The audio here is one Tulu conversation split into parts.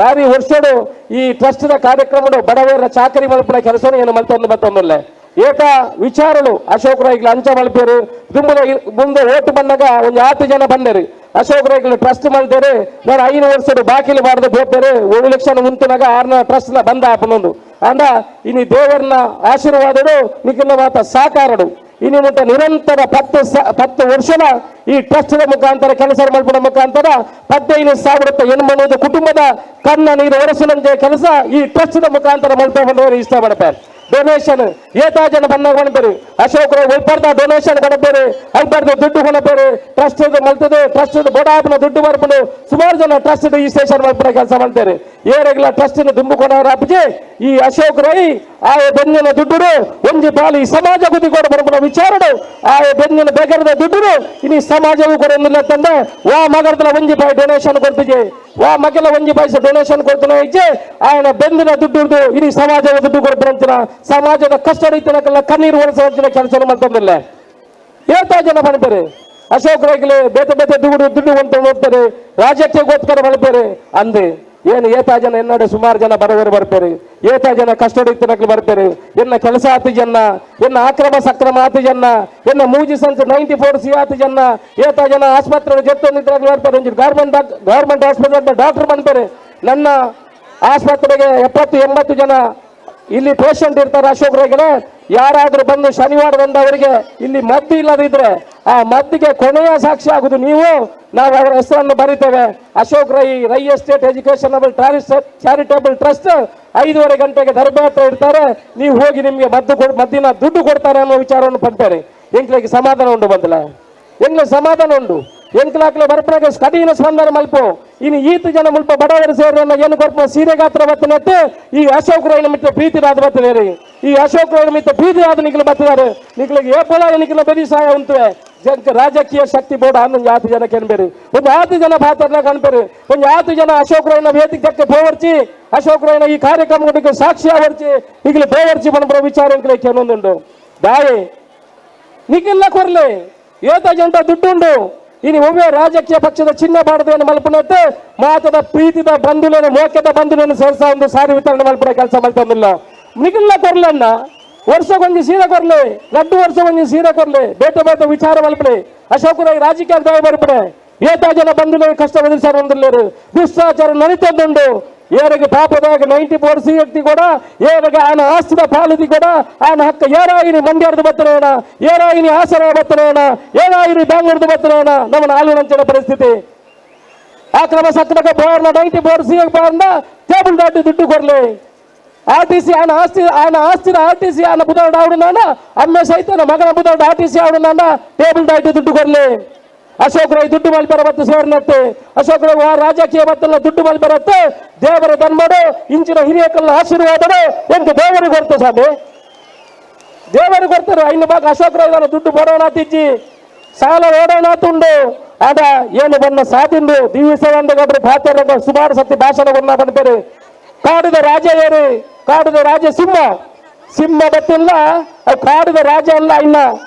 ಬಾರಿ ವರ್ಷಡು ಈ ಟ್ರಸ್ಟ್ ದ ಕಾರ್ಯಕ್ರಮ ಬಡವರ ಚಾಕರಿ ಮಲ್ಪುನ ಕೆಲಸ ಏನು ಮಲ್ತೊಂದು ಮತ್ತೊಂದಲ್ಲ ಏಕ ವಿಚಾರಲು ಅಶೋಕ್ ರೈಗ್ಲ ಅಂಚ ಮಲ್ಪೇರು. ದುಂಬುದ ಮುಂದೆ ಓಟು ಬಂದಾಗ ಒಂದು 6 ಜನ ಬಂದರು. ಅಶೋಕ್ ರೈಗ್ಲ ಟ್ರಸ್ಟ್ ಮಲ್ತೇರು, ನಾನು 5 ವರ್ಷಡು ಬಾಕಿಲು ಬಾರದು ಪೋಪೇರು. 1 ಲಕ್ಷ ಮುಂತುನಾಗ ಆರ್ನ ಟ್ರಸ್ಟ್ ನ ಬಂದ ಆಪನೊಂದು ಅಂಡ. ಇನಿ ದೇವರನ್ನ ಆಶೀರ್ವಾದಡು, ನಿಖಿಲ ಮಾತ ಸಾಕಾರಡು ಇನಿ ಮುಟ್ಟ ನಿರಂತರ 10 ವರ್ಷದ ಈ ಟ್ರಸ್ಟ್ ಮುಖಾಂತರ ಕೆಲಸ ಮಲ್ಪುನ ಮುಖಾಂತರ 15,080 ಕುಟುಂಬದ ಕಣ್ಣ ನೀರು ಒರೆಸಿನಂತೆ ಕೆಲಸ ಈ ಟ್ರಸ್ಟ್ ಮುಖಾಂತರ ಮಲ್ಪೆ ಇಷ್ಟಪಡ್ತಾರೆ. ಡೊನೇಷನ್ ಏತಾ ಜನ ಬಂದಾಗ ಕೊಡ್ತಾರೆ. ಅಶೋಕ್ ರಾವ್ ಒಲ್ಪರ್ದ ಡೊನೇಷನ್ ಕೊಡಬೇರೆ, ಅಲ್ಪರ್ದ ದುಡ್ಡು ಕೊಡಬೇರೆ. ಟ್ರಸ್ಟ್ ಮಲ್ತದೆ, ಟ್ರಸ್ಟ್ ಬಡಾಪನ ದುಡ್ಡು ಬರ್ಪುಂಡು. ಸುಮಾರು ಜನ ಟ್ರಸ್ಟ್ ಈ ಸ್ಟೇಷನ್ ಮಲ್ಪುನ ಕೆಲಸ ಮಾಡ್ತಾರೆ. ಏರೆಗ್ಲ ಟ್ರಸ್ಟ್ ದುಂಬು ಕೊಡೋರ. ಈ ಅಶೋಕ್ ರೈ ಆಯ ಬೆನ್ನಿನ ದುಡ್ಡು ಒಂಜಿ ಪಾಲು ಈ ಸಮಾಜ ಬುದ್ಧಿ ಕೊಡ ಬರ್ಪುನ ವಿಚಾರಡು. ಆಯ ಬೆನ್ನಿನ ಬೇಗರದ ದುಡ್ಡು ಇನಿ ಸಮಾಜವು ಕೊಡೊಂದಿಲ್ಲ ತಂದೆ. ವಾ ಮಗರ್ದಲ ಒಂಜಿ ಪಾಯಿ ಡೊನೇಷನ್ ಕೊಡ್ತಿಜೆ, ವಾ ಮಗಲ ಒಂಜಿ ಪೈಸೆ ಡೊನೇಷನ್ ಕೊಡ್ತಾನೆ ಇಜ್ಜೆ. ಆಯನ ಬೆಂದಿನ ದುಡ್ಡು ಇಡೀ ಸಮಾಜದ ದುಡ್ಡು ಕೊಡ್ಬರಂತಿನ ಸಮಾಜದ ಕಷ್ಟ ರೈತನಕ್ಕೆಲ್ಲ ಕಣ್ಣೀರು ಒರೆಸುವಂತಿನ ಕೆಲಸ ಮಾಡ್ತಂದಿಲ್ಲ. ಏತಾ ಜನ ಮಾಡ್ತಾರೆ, ಅಶೋಕ್ ರೈಗ್ಲೆ ಬೇತೆ ಬೇತೆ ದುಡ್ಡು ದುಡ್ಡು ಅಂತ ನೋಡ್ತಾರೆ, ರಾಜ್ಯಕ್ಕೋಸ್ಕರ ಮಾಡ್ತಾರೆ ಅಂದೆ. ಏನು ಏತಾ ಜನ ಎನ್ನಡೆ ಸುಮಾರು ಜನ ಬಡವರು ಬರ್ತಾರೆ, ಏತಾ ಜನ ಕಷ್ಟ ರೈತನಕ್ಲು ಬರ್ತಾರೆ. ಎನ್ನ ಕೆಲಸ ಆತು ಜನ, ಎನ್ನ ಆಕ್ರಮ ಸಕ್ರಮ ಆತು ಜನ, ಎನ್ನ ಮೂಜಿ ಸಂಚು 94 ಸಿ ಆತು ಜನ, ಏತಾ ಜನ ಆಸ್ಪತ್ರೆ ಜೊತೆ ಬರ್ತಾರೆ. ಒಂಜಿ ಗೌರ್ಮೆಂಟ್ ಗೌರ್ಮೆಂಟ್ ಆಸ್ಪತ್ರೆ ಡಾಕ್ಟರ್ ಬಂತಾರೆ. ನನ್ನ ಆಸ್ಪತ್ರೆಗೆ 70-80 ಜನ ಇಲ್ಲಿ ಪೇಷಂಟ್ ಇರ್ತಾರೆ. ಅಶೋಕ್ ರೈಗಳೇ, ಯಾರಾದ್ರೂ ಬಂದು ಶನಿವಾರ ಬಂದವರಿಗೆ ಇಲ್ಲಿ ಮದ್ದು ಇಲ್ಲದಿದ್ರೆ ಆ ಮದ್ದಿಗೆ ಕೊನೆಯ ಸಾಕ್ಷಿ ಆಗುದು ನೀವು. ನಾವು ಅವರ ಹೆಸರನ್ನು ಬರಿತೇವೆ. Ashok Rai, Rai estate educationable charitable trust, 5:30 ಗಂಟೆಗೆ ದರ್ಬೆ ಹತ್ರ ಇರ್ತಾರೆ, ನೀವು ಹೋಗಿ ನಿಮಗೆ ಮದ್ದು ಕೊಡ್ ಮದ್ದಿನ ದುಡ್ಡು ಕೊಡ್ತಾರೆ ಅನ್ನೋ ವಿಚಾರವನ್ನು ಪಡ್ತಾರೆ. ಎಂಕ್ಲಿಗೆ ಸಮಾಧಾನ ಉಂಟು ಬಂದಲ, ಎಂಗ್ಲಿಗೆ ಸಮಾಧಾನ ಉಂಟು. ಎಂಕ್ಲಾಕ್ಲೆ ಬರ್ಪನಾಗ ಕಠಿಣ ಸ್ಪಂದನೆ ಮಲ್ಪ. ಇನ್ನು ಈತ ಜನ ಮುಲ್ಪ ಬಡವರು ಸೇರಿ ಏನು ಕೊರ್ಪ ಸೀರೆ ಗಾತ್ರ ಬತ್ತನತ್ತೆ. ಈ ಅಶೋಕ್ ರೈ ಮಿತ್ರ ಪ್ರೀತಿ ರಾದ ಬರ್ತದೆ. ಈ ಅಶೋಕ್ ರೈ ಮಿತ್ರ ಪ್ರೀತಿ ರಾದ ನಿಖಿಲ ಬತ್ತಿದ್ದಾರೆ. ನಿಖಲಿಗೆ ಏಪಲ ನಿಖಿಲ ಬೆರಿ ಸಹಾಯ ಉಂಟುವೆ. ಜನಕ್ಕೆ ರಾಜಕೀಯ ಶಕ್ತಿ ಬೋರ್ಡ್ ಆನಂದ್ ಆತು ಜನ ಕೆನ್ಬೇರಿ. ಒಂದು ಆತು ಜನ ಪಾತ್ರನ ಕಾಣ್ಬೇರಿ. ಒಂದು ಆತು ಜನ ಅಶೋಕ್ ರೈನ ವೇದಿಕೆ ಪೋವರ್ಚಿ, ಅಶೋಕ್ ರೈನ ಈ ಕಾರ್ಯಕ್ರಮಕ್ಕೆ ಸಾಕ್ಷಿ ಆವರ್ಚಿ, ಈಗಲೇ ಪೋವರ್ಚಿ ಬಂದ ವಿಚಾರ ಕೆನೊಂದುಂಡು. ದಾಯಿ ನಿಖಿಲ್ಲ ಕೊರ್ಲೆ, ಏತ ಜಂಟ ದುಡ್ಡುಂಡು. ಇನಿ ಒಮ್ಮೆ ರಾಜಕೀಯ ಪಕ್ಷದ ಚಿಹ್ನೆ ಬಾಡದೇನು ಮಲ್ಪನತ್ತೆ. ಮಾತದ ಪ್ರೀತಿದ ಬಂಧುಲೇನು, ಮೋಕ್ಯದ ಬಂಧುಲೇನು ಸೇರ್ಸ ಒಂದು ಸಾರಿ ವಿತರಣೆ ಮಲ್ಪಡ ಕೆಲಸ ಮಲ್ತೊಂದಿಲ್ಲ. ನಿಖಿಲ್ಲ ಕೊರ್ಲನ್ನ, ವರ್ಷಕ್ಕೊಂಜಿ ಸೀರೆ ಕೊರ್ಲೆ, 2 ವರ್ಷಕ್ಕೊಂಜಿ ಸೀರೆ ಕೊರ್ಲೆ, ಬೇತೆ ಬೇತೆ ವಿಚಾರ ಮಲ್ಪಡೆ. ಅಶೋಕ್ ರೈ ರಾಜಕೀಯ ದಾಯ ಬರ್ಪಡೆ. ಏತಾ ಜನ ಬಂಧುಲೇ ಕಷ್ಟ ಎದುರಿಸಾರ ಒಂದಿಲ್ಲೇರು. ದುಷ್ಟಾಚಾರ ನಡೀತದ್ದುಂಡು. ಏರಿಗೆ ಪಾಪದಾಗ 94 ಸಿ ವ್ಯಕ್ತಿ ಕೂಡ, ಏರಿಗೆ ಆನ ಆಸ್ತಿದ ಪಾಲತಿ ಕೂಡ ಆನ ಹಕ್ಕ. ಏರಾಯಿನಿ ಮಂಡ್ಯದ ಬತ್ತನೇಣ, ಏರಾಯಿನಿ ಹಾಸನ ಬತ್ತನೇಣ, ಏರಾಯಿನಿ ಬ್ಯಾಂಗ್ಳೂರ್ದ ಬತ್ತನೇಣ. ನಮ್ಮ ಆಲೂರಂಚಿನ ಪರಿಸ್ಥಿತಿ. ಆಕ್ರಮ ಸಕ್ರಮ ಬೋರ್ನ 94 ಸಿ ಬೋರ್ನ ಟೇಬಲ್ ದಾಟಿ ದುಡ್ಡು ಕೊಡ್ಲಿ. ಆರ್ಟಿಸಿ ಆನ ಆಸ್ತಿ, ಆನ ಆಸ್ತಿನ ಆರ್ಟಿಸಿ ಆನ ಬುಧವಾರ ಆವಡುನಾನ, ಅಮ್ಮೆ ಸಹಿತ ಮಗನ ಬುಧವಾರ ಆರ್ಟಿಸಿ ಆವಡುನಾನ, ಟೇಬಲ್ ದಾಟಿ ದುಡ್ಡು ಕೊಡ್ಲಿ. ಅಶೋಕ್ ರೈ ದುಡ್ಡು ಮಲ್ಪರ ಮತ್ತು ಸೇರಿನತ್ತೆ. ಅಶೋಕ್ ರೈ ಆ ರಾಜಕೀಯ ಮತ್ತೆಲ್ಲ ದುಡ್ಡು ಮಲ್ಪರತ್ತೆ. ದೇವರ ಧರ್ಮಡು ಇಂಚಿನ ಹಿರಿಯಕಲ್ಲ ಆಶೀರ್ವಾದಡು ಎಂತ ದೇವರಿಗೆ ಕೊಡ್ತ ಸ್ವಾಮಿ, ದೇವರಿಗೆ ಕೊಡ್ತಾರೆ. ಐನು ಭಾಗ ಅಶೋಕ್ ರೈ ದುಡ್ಡು ಬರೋಣ ತಿಜ್ಜಿ, ಸಾಲ ಓಡೋಣ ತುಂಡು. ಆಡ ಏನು ಬಣ್ಣ ಸಾದಿಂದು ದಿವಸವಂದ ಗಡ್ರು ಪಾತ್ರ ಸುಮಾರು ಸತಿ ಭಾಷಣ ಬಣ್ಣ ಬಂತಾರೆ. ಕಾಡಿದ ರಾಜ ಏರಿ, ಕಾಡಿದ ರಾಜ ಸಿಂಹ, ಸಿಂಹ ಬತ್ತಿಲ್ಲ. ಕಾಡಿದ ರಾಜ ಅಲ್ಲ. ಇನ್ನ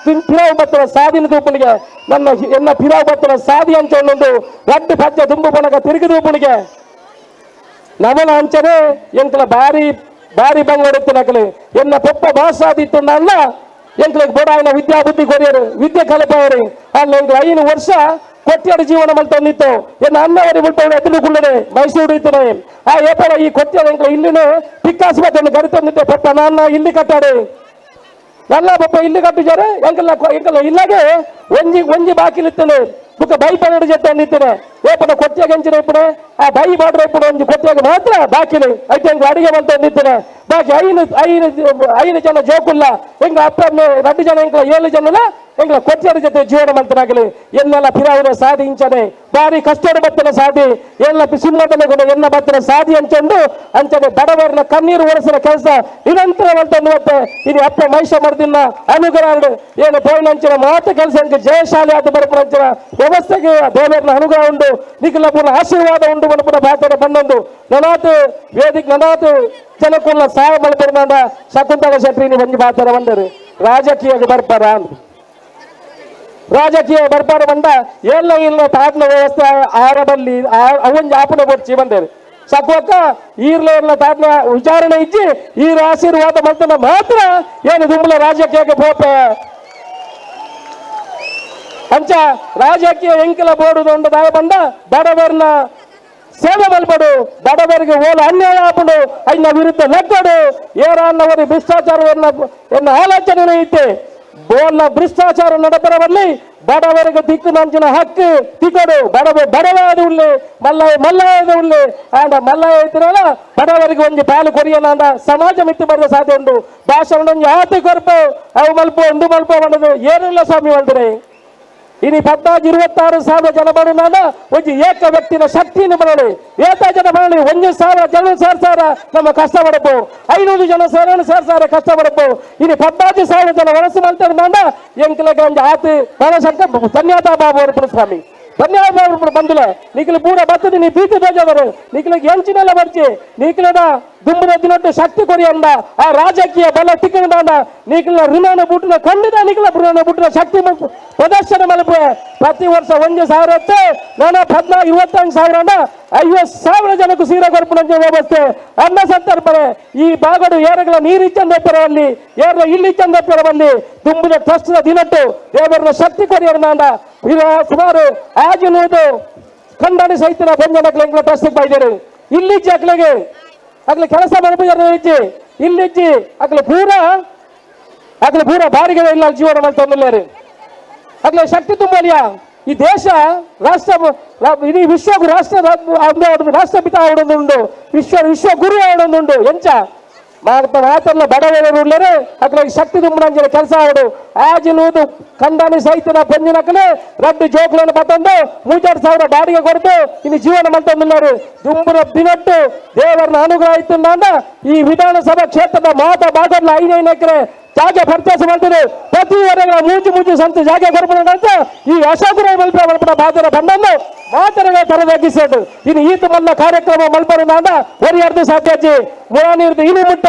ಪಿರಾವ್ ಬತ್ತಲ ಸಾದಿನ ತೂಪನಿಗೆ ನನ್ನ ಎನ್ನ ಪಿರಾವ್ ಬತ್ತಲ ಸಾದಿ ಅಂಚ ಒಂದೊಂದು ರಡ್ಡು ಪಜ್ಜ ದುಂಬು ಬಣಗ ತಿರುಗಿ ತೂಪನಿಗೆ ನಮನ ಅಂಚನೆ ಎಂಕಲ ಬಾರಿ ಬಾರಿ ಬಂಗಡುತ್ತಿನಕಲೆ. ಎನ್ನ ಪೊಪ್ಪ ಭಾಷಾದಿತ್ತುಂಡಲ್ಲ, ಎಂಕ್ಲಿಗೆ ಬೋಡಾಯಿನ ವಿದ್ಯಾ ಬುದ್ಧಿ ಕೊರಿಯರು, ವಿದ್ಯೆ ಕಲಿಪಾಯರು. ಅಲ್ಲ, ಎಂಕ್ಲ 5 ವರ್ಷ ಕೊಟ್ಟಿಯಡು ಜೀವನ ಮಲ್ತೊಂದಿತ್ತು. ಎನ್ನ ಅನ್ನವರಿ ಮುಲ್ಪ ಎದುರು ಕುಳ್ಳದೆ ಮೈಸೂರು ಇತ್ತನೆ. ಆ ಏಪರ ಈ ಕೊಟ್ಟಿಯ ಎಂಕ್ಲ ಇಲ್ಲಿನೇ ಪಿಕ್ಕಾಸ್ಪತ್ರೆ ಗರಿತೊಂದಿತ್ತೆ. ಪಪ್ಪ ನನ್ನ ಇಲ್ಲಿ ಕಟ್ಟಾಡಿ, ನನ್ನ ಪಪ್ಪ ಇಲ್ಲಿ ಕಟ್ಟಿದ್ದಾರೆ. ಎಂಕಲ್ಲ ಎಂಕಲ್ಲ ಇಲ್ಲಾಗೆ ಒಂಜಿ ಒಂಜಿ ಬಾಕಿಲಿತ್ತನೆ. ಬುಕ್ಕ ಬೈ ಪನ್ನಡು ಜೊತೆ ಅಂದಿತ್ತನೆ. ಏಪನ ಕೊಟ್ಟಿಯಾಗ ಎಂಚಿನ ಇಪ್ಪಡೆ ಆ ಬೈ ಬಾಡ್ರ ಇಪ್ಪಡೆ. ಒಂಜಿ ಕೊಟ್ಟಿಯಾಗ ಮಾತ್ರ ಬಾಕಿಲಿ ಐತೆ. ಎಂಕ್ಲ ಅಡಿಗೆ ಬಂತ ಅಂದಿತ್ತನೆ. ಬಾಕಿ ಐನು ಐನು ಐದು ಜನ ಜೋಕುಲ್ಲ. ಎಂಗ್ಲ ಅಪ್ಪ ಅಮ್ಮ 2 ಜನ, ಎಂಕ್ಲ 7 ಜನಲ ಎಂಗ್ಲ ಕೊಟ್ಟಿಯರ ಜೊತೆ ಜೀವನ ಮಂತನಾಗಲಿ. ಎನ್ನೆಲ್ಲ ಪಿರಾವುದ ಸಾದಿ ಇಂಚನೆ ಬಾರಿ ಕಷ್ಟದ ಬತ್ತನ ಸಾದಿ. ಎಲ್ಲ ಸಿಂಹದ ಗುಣ ಎನ್ನ ಬತ್ತನ ಸಾದಿ ಅಂಚೊಂದು ಅಂಚನೆ ಬಡವರನ್ನ ಕಣ್ಣೀರು ಒರೆಸಿನ ಕೆಲಸ ನಿರಂತರ ಮಂತಂದು. ಮತ್ತೆ ಇನಿ ಅಪ್ಪ ಮಹಿಷ ಮರ್ದಿನ ಅನುಗ್ರಹ ಏನು ಪೋಯಿನಂಚಿನ ಮಾತು ಕೆಲಸ ಎಂಕ್ ಜಯಶಾಲಿ ಆದ ಬರಪುರಂಚಿನ ವ್ಯವಸ್ಥೆಗೆ ದೇವರನ್ನ ಅನುಗ್ರಹ ಉಂಟು, ನಿಖಿಲ ಪೂರ್ಣ ಆಶೀರ್ವಾದ ಉಂಟು. ಮನಪುರ ಭಾರತದ ಬಂದೊಂದು ನನಾತು ವೇದಿಕೆ ನನಾತು ಜನಕುಲ್ಲ ಸಹಾಯ ಮಲ್ಪುರ್ನಾಂಡ ಶಕುಂತಲ ಶೆಟ್ಟಿ ಬಂದು ಬಾತರ ಬಂದರು. ರಾಜಕೀಯಕ್ಕೆ ಬರ್ಪಾರ, ರಾಜಕೀಯ ಬರ್ಪಾರ ಬಂದ ಎಲ್ಲ ಇಲ್ಲ ತಾಟ್ನ ವ್ಯವಸ್ಥೆ ಆರಬಲ್ಲಿ ಅವೊಂಜಿ ಆಪುನ ಬೊಡ್ಚಿ ಬಂದರು. ಸಕ್ವಕ್ಕ ಈರ್ಲೇರ್ನ ತಾತ್ನ ವಿಚಾರಣೆ ಇಚ್ಚಿ ಈರ ಆಶೀರ್ವಾದ ಮಲ್ತನ ಮಾತ್ರ ಏನು ದುಂಬುಲ ರಾಜಕೀಯಕ್ಕೆ ಪೋಪೆ. ಅಂಚ ರಾಜಕೀಯ ಎಂಕಲ ಬೋಡು ದಾಯ ಬಂದ ಬಡವರ್ನ ಸೇವೆ ಮಲ್ಪಡು, ಬಡವರಿಗೆ ಓಲ ಅನ್ಯಾಯ ಆಪುಂಡು ಐನ ವಿರುದ್ಧ ಲಕ್ಕಡು. ಏರಾನ್ನವರಿ ಭ್ರಷ್ಟಾಚಾರ ಎನ್ನ ಆಲೋಚನೆ ಐತೆ. ಬೋಲ ಭ್ರಷ್ಟಾಚಾರ ನಡಪರವಲ್ಲಿ ಬಡವರಿಗೆ ದಿಕ್ಕು ನಂಚಿನ ಹಕ್ಕು ತಿಕ್ಕಡು. ಬಡವ ಬಡವಾದ ಉಳ್ಳೆ ಮಲ್ಲ ಮಲ್ಲಾಯದ ಉಳ್ಳೆ ಆಂಡ ಮಲ್ಲಾಯ ಐತಿರಲ್ಲ ಬಡವರಿಗೆ ಒಂಜಿ ಪಾಲು ಕೊರಿಯಲಾಂಡ ಸಮಾಜ ಮಿತ್ತು ಬರುವ ಸಾಧ್ಯ ಉಂಡು. ಭಾಷಣ ಒಂಜಿ ಆತಿ ಕೊರ್ಪು ಅವು ಮಲ್ಪ ಒಂದು ಮಲ್ಪ ಮಾಡದು ಏನಿಲ್ಲ ಸ್ವಾಮಿ ಬಂದ್ರೆ. ಇನಿ 14 26,000 ಜನ ಬರೋಣ ಒಂಜಿ ಏಕ ವ್ಯಕ್ತಿನ ಶಕ್ತಿಯನ್ನು ಬರಲಿ. ಏತ ಜನ ಬರಲಿ, 1,000 ಜನ ಸೇರ್ಸಾರ ನಮ್ಮ ಕಷ್ಟ ಪಡಪು. 500 ಜನ ಸೇರೋಣ ಸೇರ್ಸಾರ ಕಷ್ಟ ಪಡಪು. ಇನಿ 14,000 ಜನ ವನಸು ಮಲ್ತಾರೆ ಮಾಂಡ ಎಂಕಲಗೆ ಒಂಜಿ ಆತಿ ಮನಸಂಕ ಧನ್ಯವಾದ ಬಾಬು ಅವರು ಸ್ವಾಮಿ. ಧನ್ಯವಾದ ಬಂದುಲೆ ನಿಖಿಲ ಪೂರ ಬರ್ತದೆ. ನೀ ಪ್ರೀತಿ ಬೇಜಾದರು ನಿಖಿಲಿಗೆ ಎಂಚಿನೆಲ್ಲ ಬರ್ಚಿ ನಿಖಿಲದ ದುಂಬುದ ದಿನಟ್ಟು ಶಕ್ತಿ ಕೊರಿಯಂದ ಆ ರಾಜಕೀಯ ಬಲ ತಿಕ್ಕಂದ ನಿಖಿಲ ಋಣನ ಬುಟ್ಟಿನ ಖಂಡಿತ ನಿಖಿಲ ಋಣನ ಬುಟ್ಟಿನ ಶಕ್ತಿ ಪ್ರದರ್ಶನ ಮಲಪು. ಪ್ರತಿ ವರ್ಷ 1,000 ನಾನು 14 25,000 50,000 ಜನಕ್ಕೂ ಸೀರೆ ಕೊರ್ಪುನಂಚ ವ್ಯವಸ್ಥೆ ಅನ್ನ ಸಂದರ್ಭರೆ ಈ ಬಾಗಡು ಏರಗಳ ನೀರು ಇಚ್ಚಂದಪ್ಪರವಲ್ಲಿ ಏರ ಇಲ್ಲಿ ಇಚ್ಚಂದಪ್ಪರವಲ್ಲಿ ದುಂಬುದ ಟ್ರಸ್ಟ್ ದಿನಟ್ಟು ದೇವರ ಶಕ್ತಿ ಕೊರಿಯರ್ನಾಂಡ. ಇದು ಸುಮಾರು ಆಜುನೂದು ಖಂಡನೆ ಸಹಿತ ಬಂಜನಕ್ಲೆ ಎಂಕ್ಲ ಟ್ರಸ್ಟ್ ಬೈದರು. ಇಲ್ಲಿಜ್ಜಿ ಅಕ್ಲೆಗೆ ಅಕ್ಲೆ ಕೆಲಸ ಮಲ್ಪುಜಾರ ಇಜ್ಜಿ ಇಲ್ಲಿಜ್ಜಿ ಅಕ್ಲೆ ಪೂರ ಅಕ್ಲೆ ಪೂರ ಬಾರಿಗೆ ಇಲ್ಲ ಜೀವನ ಮಲ್ತೊಂದುಲ್ಲೇರು. ಅಕ್ಲೆ ಶಕ್ತಿ ತುಂಬಲಿಯ ಈ ದೇಶ ರಾಷ್ಟ್ರ ಇಡೀ ವಿಶ್ವ ರಾಷ್ಟ್ರ ರಾಷ್ಟ್ರಪಿತ ಆವಡೊಂದುಂಡು, ವಿಶ್ವ ವಿಶ್ವ ಗುರು ಆವಡೊಂದುಂಡು. ಎಂಚ ಮಾತಲ್ಲ ಬಡವರು ಉಳ್ಳರೆ ಅಕ್ಲೆ ಶಕ್ತಿ ತುಂಬುನಂಚಿನ ಕೆಲಸ ಆವಡು. ಆಜಿನೂದು ಕಂದಾನಿ ಸಹಿತನ ಪಂಜಿನಕಲೆ ರಡ್ಡು ಜೋಕುలను ಬತ್ತಂದು 3,000 ಬಾಡಿಗೆ ಕೊಡ್ತು ಇನ್ನು ಜೀವನ ಮಲ್ತೊಂದುన్నారు. ದುಂಬುನ ದಿನಟ್ಟು ದೇವರನ್ನ ಅನುಗ್ರಹ ಇತ್ತು. ಈ ವಿಧಾನಸಭಾ ಕ್ಷೇತ್ರದ ಮಾತ ಬಾಗರ್ಲ 5 ಎಕರೆ ಜಾಗೆ ಪರ್ಚೇಸ್ ಮಾಡ್ತಾರೆ. ಪ್ರತಿ ವರೆಗೆ ಮೂಜು ಮೂಜು ಸಂತ ಜಾಗೆ ಕೊರ್ಪುನಂತ ಈ ಅಶೋಕರ ಮಲ್ಪ ಮಲ್ಪಡ ಬಾದರ ಬಂದನ್ನು ಮಾತರಗ ತರದಾಗಿಸೋದು. ಇನ್ನು ಈತ ಮಲ್ಲ ಕಾರ್ಯಕ್ರಮ ಮಲ್ಪರು ಒರಿಯರ್ದು ಸಾಧ್ಯಾಜಿ. ಮುರಾನಿರ್ದು ಇನಿ ಮುಟ್ಟ,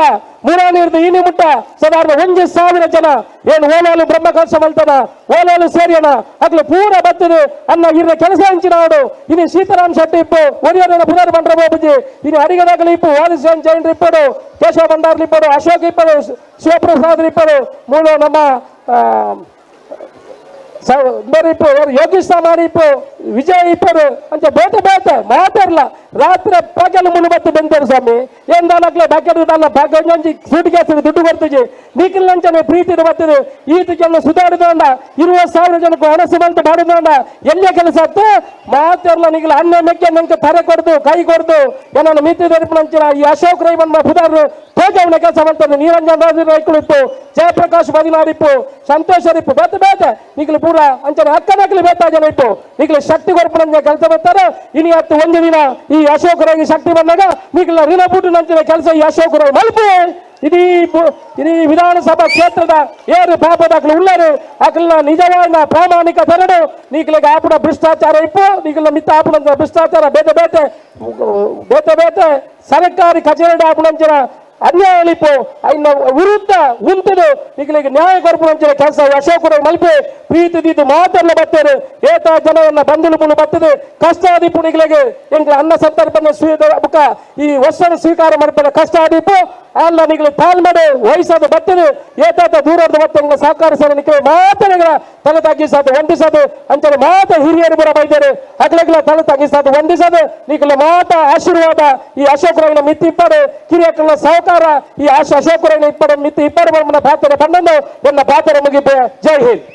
ಮುರಾನಿರ್ದು ಇನಿ ಮುಟ್ಟ ಸಾಧಾರಣ 1,000 ಜನ ಏನು ಓಲಾಲು ಬ್ರಹ್ಮಕಲಶ ಮಲ್ತನ ಓಲಾಲು ಸೇರಿಯನ ಅಗ್ಲು ಪೂರ ಬರ್ತದೆ ಅನ್ನ ಇರ ಕೆಲಸ ಹಂಚಿನಾಡು. ಇನ್ನು ಸೀತಾರಾಮ್ ಶೆಟ್ಟಿ ಇಪ್ಪು ಒರಿಯರನ ಪುನರ್ ಬಂಡ್ರ ಬಾಬುಜಿ ಇನ್ನು ಅಡಿಗದಾಗಲಿ ಇಪ್ಪು ವಾಲಿಸ್ ಜೈನ್ ಇಪ್ಪಡು, ಕೇಶವ ಭಂಡಾರ್ಲಿ ಇಪ್ಪಡು, ಅಶೋಕ್ ಇಪ್ಪಡು, ಶಿವಪ್ರಸಾದ್ ಇಪ್ಪಡು, ಮೂಲ ನಮ್ಮ ಇಪ್ಪು ಯೋಗೀಶ್ ಸಾಮಾನಿ ಇಪ್ಪು, ವಿಜಯ್ ಇಪ್ಪರು ಅಂಚ ಬೇಟೆ ಬೇಟೆ ಮಾತಾಡ್ಲ ರಾತ್ರಿ ಪಗಲು ಮುನು ಬತ್ತು ಬೆಂತಾರೆ ಸ್ವಾಮಿ. ಏನ್ ದಾನಕ್ಲೆ ಬಕೆಟ್ ದಾನ ಒಂಜಿ ಸೂಟ್ ಕೇಸ್ ದುಡ್ಡು ಕೊಡ್ತಿಜಿ ನೀಕಿಲ್ ನಂಚನೆ ಪ್ರೀತಿ ಬರ್ತದೆ. ಈತ ಜನ ಸುಧಾರಿದ 20,000 ಜನಕ್ಕೆ ಹಣಸು ಬಂತು ಮಾಡಿದ ಎಲ್ಲ ಕೆಲಸ ಆಯ್ತು ಮಾತಾಡ್ಲ. ನಿಗಿಲ ಅನ್ನ ಮೆಕ್ಕೆ ನಂಗೆ ತರೆ ಕೊಡ್ದು ಕೈ ಕೊಡ್ದು ಏನನ್ನ ಮಿತಿ ನಂಚಿನ ಈ ಅಶೋಕ್ ರೈ ಬಂದ ಪುದಾರ್ ತೋಜವನ ಕೆಲಸ ಮಾಡ್ತಾರೆ. ನಿರಂಜನ್ ರಾಜು ರೈಕುಳು ಇಪ್ಪು, ಜಯಪ್ರಕಾಶ್ ಬದಿನಾರ್ ಇಪ್ಪು, ಸಂತೋಷ್ ಇಪ್ಪು, ಬೇತೆ ಬೇತೆ ನಿಗಿಲು ಪೂರ ಅಂಚನೆ ಅಕ್ಕನಕ್ಲಿ ಬೇತ ಜನ ಇಪ್ಪು ನಿಗಿಲ ಶಕ್ತಿ ಕೊರ್ಪುನಂಚ ಕೆಲಸ ಬರ್ತಾರೆ. ಇನಿ ಹತ್ತು ಒಂದು ದಿನ ಈ ಅಶೋಕ್ ರೈಗೆ ಶಕ್ತಿ ಬಂದಾಗ ನಿಗಿಲ ಋಣ ಬುಟ್ಟು ನಂಚಿನ ಕೆಲಸ ಈ ಅಶೋಕ್ ರೈ ಮಲ್ಪು. ಇಡೀ ಇಡೀ ವಿಧಾನಸಭಾ ಕ್ಷೇತ್ರದ ಏರು ಪಾಪದಾಕ್ಲು ಉಳ್ಳರು ಅಕ್ಲ ನಿಜವಾದ ಪ್ರಾಮಾಣಿಕ ತರಡು ನೀಕ್ಲಿಗೆ ಆಪುಣ ಭ್ರಷ್ಟಾಚಾರ ಇಪ್ಪು ನೀಕ್ಲ ಮಿತ್ತ ಆಪುಣ ಭ್ರಷ್ಟಾಚಾರ ಬೇತೆ ಬೇತೆ ಬೇತೆ ಬೇತೆ ಸರ್ಕಾರಿ ಕಚೇರಿ ಆಪುಣಂಚಿನ ಅನ್ಯಾಯ ಇಪ್ಪು ಐನ ವಿರುದ್ಧ ಉಂಟುದು ನಿಗಳಿಗೆ ನ್ಯಾಯ ಕೊರ್ಪುನಂಚಿನ ಕೆಲಸ ಅಶೋಕರ ಮಲ್ಪೆ. ಪ್ರೀತಿ ದೀದು ಮಾತೆಲ್ಲ ಬರ್ತೇನೆ ಏತ ಜನವನ್ನ ಬಂಧುಲು ಮುನು ಬರ್ತದೆ ಕಷ್ಟ ಆದಿಪ್ಪು ನಿಗಳಿಗೆ ಎಂಗ್ಲ ಅನ್ನ ಸಂದರ್ಭ ಬುಕ್ಕ ಈ ವರ್ಷ ಸ್ವೀಕಾರ ಮಾಡ್ತಾರೆ ಕಷ್ಟ ಆದಿಪ್ಪು ಅಲ್ಲ ನಿಗಳ ತಾಳ್ಮೆ ವಯಸ್ಸಾದ ಬರ್ತದೆ ಏತಾತ ದೂರದ ಬತ್ತೆ ಎಂಗ್ಲ ಸಹಕಾರ ಸರ ನಿಕ್ಕೆ ಮಾತನೆಗಳ ತಲೆ ತಗ್ಗಿಸೋದು ವಂದಿಸೋದು ಅಂಚನೆ ಮಾತ ಹಿರಿಯರು ಬರ ಬೈದರು ಅಗ್ಲಗ್ಲ ತಲೆ ತಗ್ಗಿಸೋದು ವಂದಿಸೋದು. ನಿಗಳ ಮಾತ ಆಶೀರ್ವಾದ ಈ ಅಶೋಕರೈನ ಮಿತ್ತಿ ಇಪ್ಪಡು, ಕಿರಿಯಕಲ್ನ ಸಹಕಾರ ಈ ಆಶ ಅಶೋಕರೈನ ಇಪ್ಪಡು ಮಿತ್ತಿ ಇಪ್ಪಡು ಬಮ್ಮನ ಪಾತ್ರ ಪಣ್ಣನ್ನು ಎನ್ನ ಪಾತ್ರ ಮುಗಿಪೆ. ಜೈ ಹಿಂದ್.